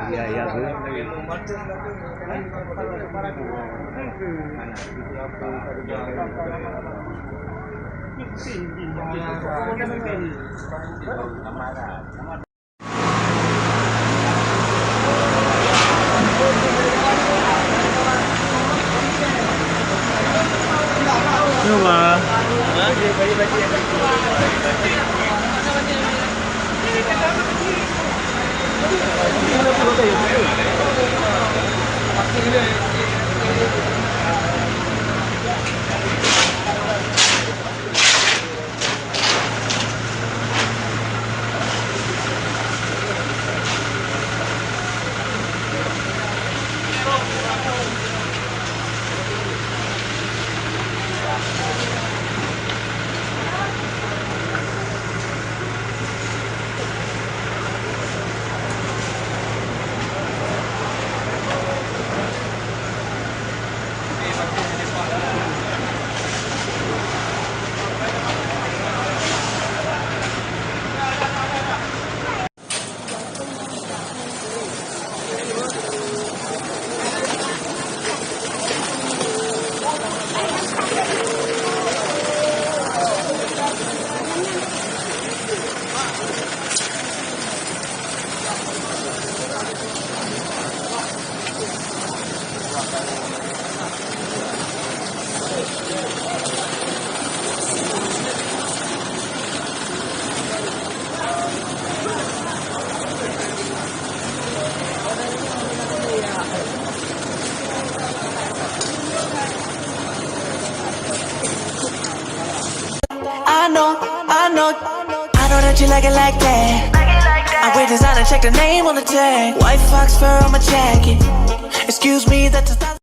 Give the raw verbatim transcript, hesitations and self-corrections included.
Ya, ya, bu. I know, I know, I know that you like it like that. I wear designer, check the name on the tag. White fox fur on my jacket. Excuse me, that's a